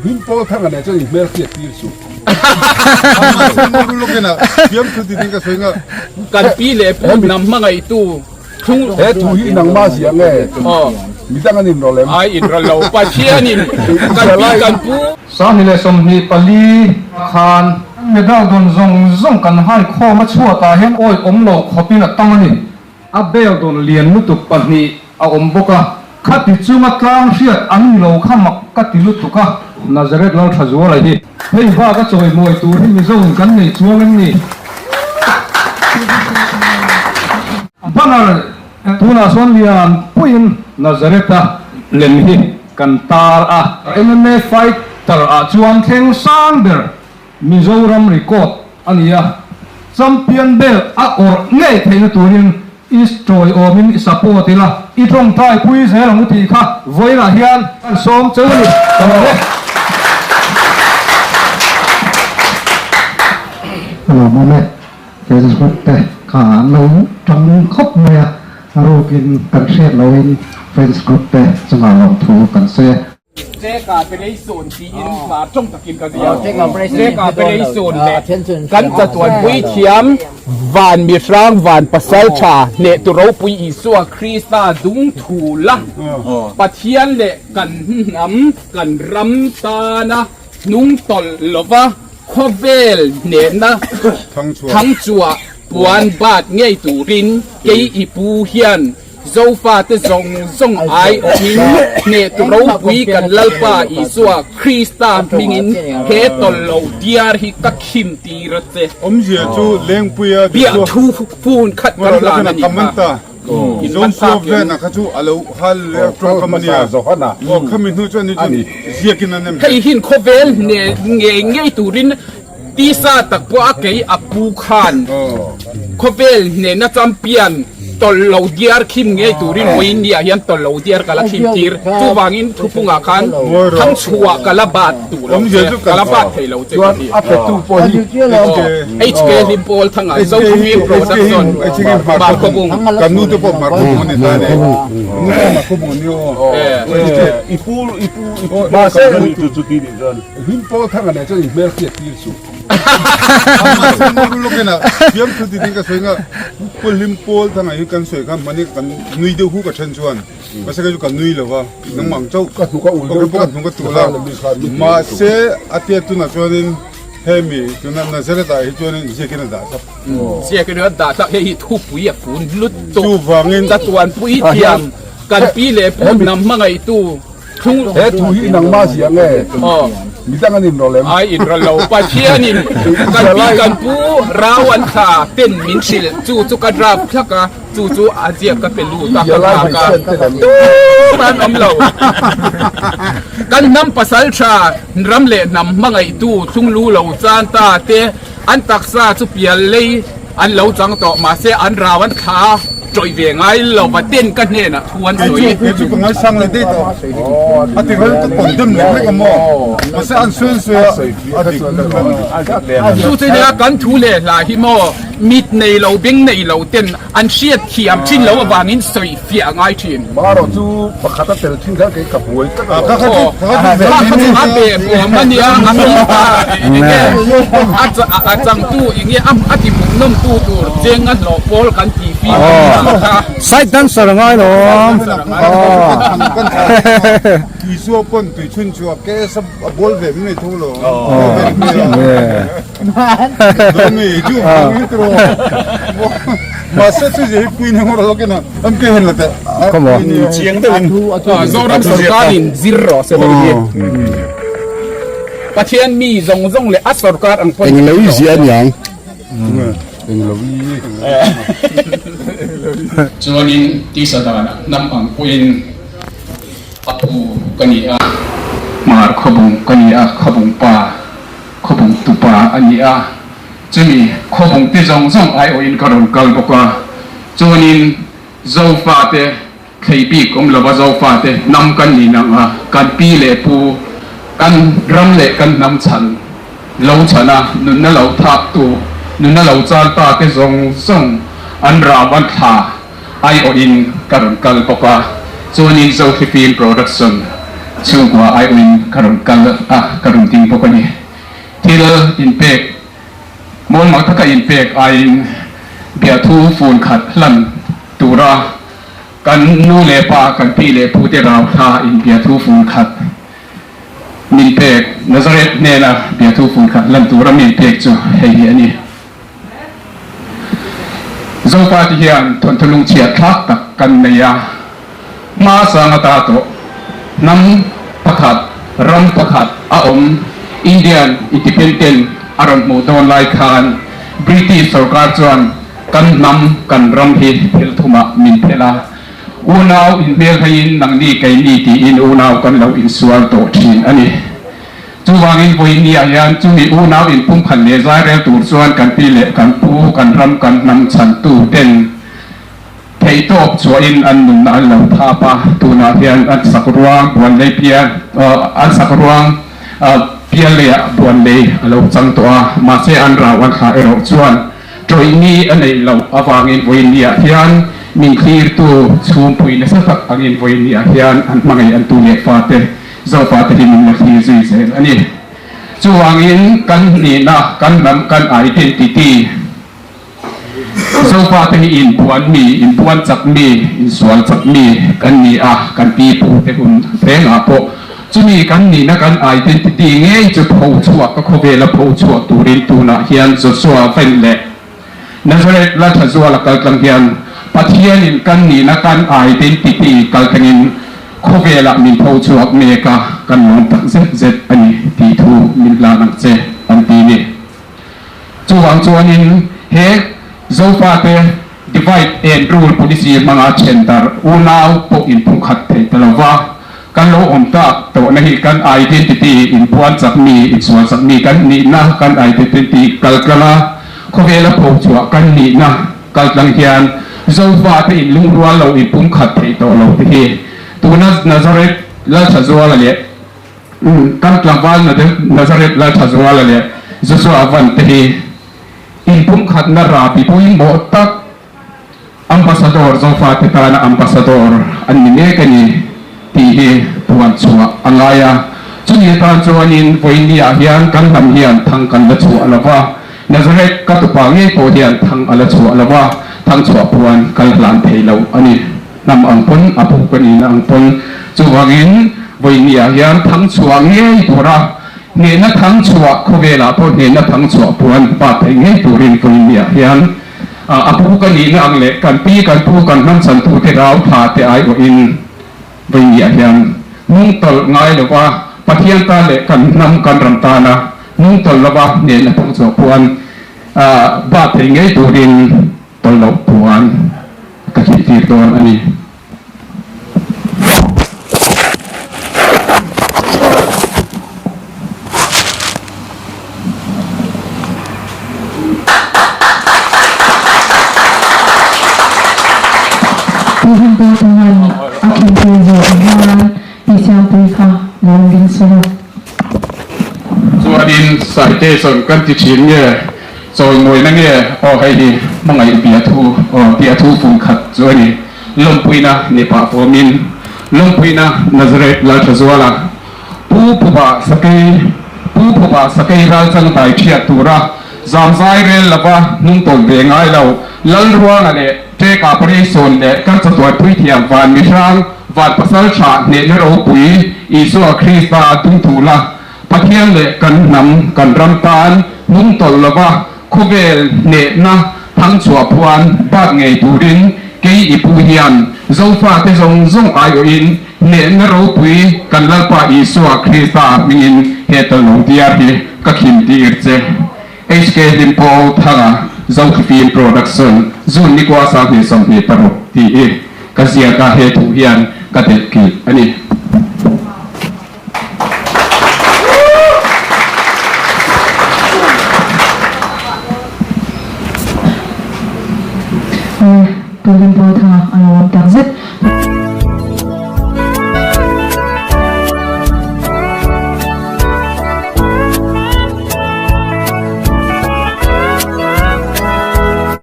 Hlim pawl thanga nen chuan inhmel hriat tir suh. Kan pi leh pu hnam hmangaihtu thlung. He thu hi nangmah ziah nge? Midang an inrawlh em? Ai inrawlh lo. Pathianin kan pi kan pu. 2024 khan medal dawn zawng zawng kan hai khawm a chhuatah hian awi awm lo khawpin a tam a ni. A bel dawn lian lutuk pahnih a awm bawk a, khati chunga tlang hriat an ni lo kha mak ka ti lutuk a, Nazareth Lalthazuala hi. Hei bak a chawimawi tur hi Mizoin kan nei chuang em ni? Banner tunah chuan lian puiin Nazareth-a lem hi kan tar a. MMA fighter ah chuan thleng sang ber Mizoram record a ni a, champion belt a awrh ngei theihna turin i tawiawmin i support ila, i tawngtai pui zel ang u tih kha vawiinah hian kan sawm cheu a ni. Ka lawm e. Ka lawmawm e. Facebook te kha an lo tang khawp mai a, a rukin kan hriat loin fans group te chungah lawmthu kan sawi e. Cheka Operation tiin hmar tawng takin ka ziak. Cheka Operation leh kan chatuan puithiam van mihrang van pasal tha hneh tu ropui Isua Krista dung thu la Pathian leh kan hnam kan ram tana hnung tawlh lova khawvel hnehna thangchhuah puan bat ngei turin kei i pu hian Zofate zawng zawng ai awmin hneh tu ropui kan Lalpa Isua Krista hmingin he tawlh lo diar hi ka khim tir a che. Awmzia chu Lengpuia Biah thu phun khat kan hlan a nih kha. Joshua vena kha chu a lo hal leh tawngkam a nia. Aw khami hnu chuan ni chu ziakin an em. Hei hin khawvel hneh ngei ngei turin Tisa tak pawh a kei a pu khan khawvel hnehna champion tawlh lo diar khim ngei turin vawiin ni ah hian tawlh lo diar ka la khim tir. Chuvangin thupungah khan thangchhuah ka la bat duh lo che, ka la bat thei lo che ka ti. HK Hlimpawl Thanga Zokhawngin Production Markhawbung. Hlim pawl thanga nen chuan inhmel hriat tir suh. Mahse Ngawru lawkin a thiam thu ti ding ka sawi nga Pu Hlim pawl thanga hi kan sawi khan hmani kan nui deuh hu ka then chuan mahse kei chu ka nui lo va nangmah ang chauh ka hnuk a ul deuh ka hnuk a tul a mahse a tia tunah chuanin hemi tuna Nazareth ah hi chuanin ziakin a dah thlap ziakin a dah thlap hei hi thupui a fun lutuk chuvangin chatuan pui thiam kan pi leh pu hnam hmangaihtu He thu hi nangmah ziah nge? Midang an inrawlh em? Ai inrawlh lo. Pathianin kan pi kan pu rau an thla ten min hrilh chu chu ka draft thlak a, chu chu a ziak ka pe lut a, ka nghak a, tumah an awm lo. Kan hnam pasal tha ram leh hnam hmangaihtu thlunglu lo chan ta te an taksa chu pial lei An lo chang tawh, mahse an rau an thla tawih ve ngai lo va ten ka hnenah thu an sawi. Kei chu ka ngaisang leh daih tawh. A ti vel ka condemn lek lek a maw? Mahse an sawi an sawi a, a dik lutuk. Chu chu nia kan thu leh hla hi maw mit nei lo beng nei lo ten an hriat thiam thin lo avangin sawi fiah a ngai thin. Marawh chu pakhat a tel thin khan kei ka buai tlat a lo. Kha kha chu a be buam a nia a mi pa enge a changtu enge a ti hmuhnawm tu tur cheng a hlawh pawl kan tih fi kha. Side dancer a ngai lo. Isua pawn tui chhun chu a case a bawl ve mai tho lo. Mahse chu hi pui ni ngawr lo kena an ke hen la te. Come on. Chiang deuhin. Zoram sorkar in zir rawh se hei hi. Pathian mi zawng zawng leh a sorkar ang pawn. Eng lo i zia aniang. Eng lo i. Chuanin tisa danah hnam ang pawhin a pu ka ni a. Hmar khawbung ka ni a, khawbung pa. Khawbung tupa a ni a, chumi khawbung te zawng zawng aiawhin ka rawn kal bawk a, chuanin Zofate thlei bik awm lova Zofate hnam kan ni nang a, kan pi leh pu, kan ram leh kan hnam chhan lo chhan a, nunna lo thaktu, nunna lo chan ta te zawng zawng an ram an thla. Aiawhin ka rawn kal bawk a, chuanin Zothli Film Production chhungkua aiawhin ka rawn kal a, ka rawn ding bawk a ni. Thil inpek, mualmak taka inpek aiin biahthu fun khat hlan tura kan nu leh pa, kan pi leh pute rau thla in biahthu fun khat min pek, Nazareth hnena biahthu fun khat hlan tura min pek chu hei hi a ni. Zopa te hian thawnthu lungchhiat thlak tak kan nei a, hma sang ata tawh hnam pakhat, ram pakhat a awm Indian Independent a rawn hmuh dawn lai khan British sorkar chuan kan hnam, kan ram hi thil thumah min phelh a, unau inhmelhaiin nangni keini tiin unau kan lo insual tawh thin a ni. Chuvangin vawinia hian chumi unau inpumkhat leh zai rel tur chuan kan pi leh kan pu, kan ram, kan hnam chhantu ten theihtawp chhuahin an nunna an lo thap a, tunah hian an sak ruang buan lei pial an sak ruang pial leiah buan lei a lo chang tawh a, mahse an rau an thlah erawh chuan tawihni a neih loh avangin vawinia hian min thlirtu chhungpui nasa tak angin vawinia hian an hmangaih an tu leh fate Zofa te hi min la thlir zui zel a ni. Chuvangin kan hnihna, kan hnam, kan identity, Zofa te hi inpuan mi, inpuan chak mi, insual chak mi kan ni a, kan pi pu te hun rengah pawh chumi kan nihna, kan identity ngei chu pho chhuak, ka khawvela pho chhuak turin tunah hian Joshua Ven leh Nazareth Lalthazuala kaltlang hian Pathianin kan nihna kan identity kaltlangin khawvelah min tho chhuak mek a, kan lawm tak zet zet a ni tih thu min hlan ang che an ti ni. Chuvang chuanin he Zofate divide and rule policy hmanga then darh unau pawh inphungkhat thei ta lova kan lo awm tak tawhna hi kan identity inpuan chak mi, insual chak mi kan nihna kan identity kaltlanga Khawvela pho chhuah kan nihna kaltlang hian Zofate inlungrual lo inpumkhat theih tawh lo te hi tuna Nazareth Lalthazuala leh kan tlangval Nazareth Lalthazuala leh Joshua Van te hi inpumkhatna rabi pawimawh tak Ambassador, Zofate tana Ambassador an ni mek a ni tih hi puan chhuah a ngai a. Chumi atan chuanin vawinia hian kan hnam hian thang kan la chhuah lo va, Nazareth ka tupa ngei pawh hian thang a la chhuah lo va, thang chhuah puan kal hlan thei lo a ni. Hnam ang pawn, a pu ka nihna ang pawn. Chuvangin vawinia hian thang chhuah ngei tura hnehna thang chhuah khawvelah pawh hnehna thang chhuah puan bat thei ngei turin vawinia hian A pu ka nihna ang leh kan pi kan pu kan hnam chantute rau tha te aiawhin vawinia hian hnung tawlh ngai lova Pathian tan leh kan hnam kan ram tana hnung tawlh lova hnehna thang chhuah puan bat thei ngei turin tawlh loh puan ka thihtir dawn a ni. Pu Hlimpuitunga'n a khintir zawh hian Pi Siampuii kha lo ding sela. Chuanin citation kan ti thin nge, chawimawina nge aw hei hi hmangaih biathu aw biathu fung khat chu a ni. Lawmpuina ni pah pawmin Lawmpuina Nazareth Lalthazuala Pu Phuba Sakei Pu Phuba Sakei Ralchang dai thiat tura zamzai rel lova hnungtawlh ve ngai lo Lalruanga leh Ṭeka Pareisawn leh kan chatuai puithiam van mihrang van pasal tha hnehna ropui Isua Krista dungthula Pathian leh kan hnam kan ram tan hnungtawlh lova Khawvel hnehna thangchhuah phuan bat ngei turin kei i pu hian Zofate zawng zawng aiawhin hnehna ropui kan Lalpa Isua Krista hmingin he tallo diar hi ka khin tir che. HK Hlimpo Thanga Zothifim Production June nikua 2026 tih hi ka ziak a, he thu hian ka delh kilh a ni. Pu Limpuathanga a lo awm tak zet.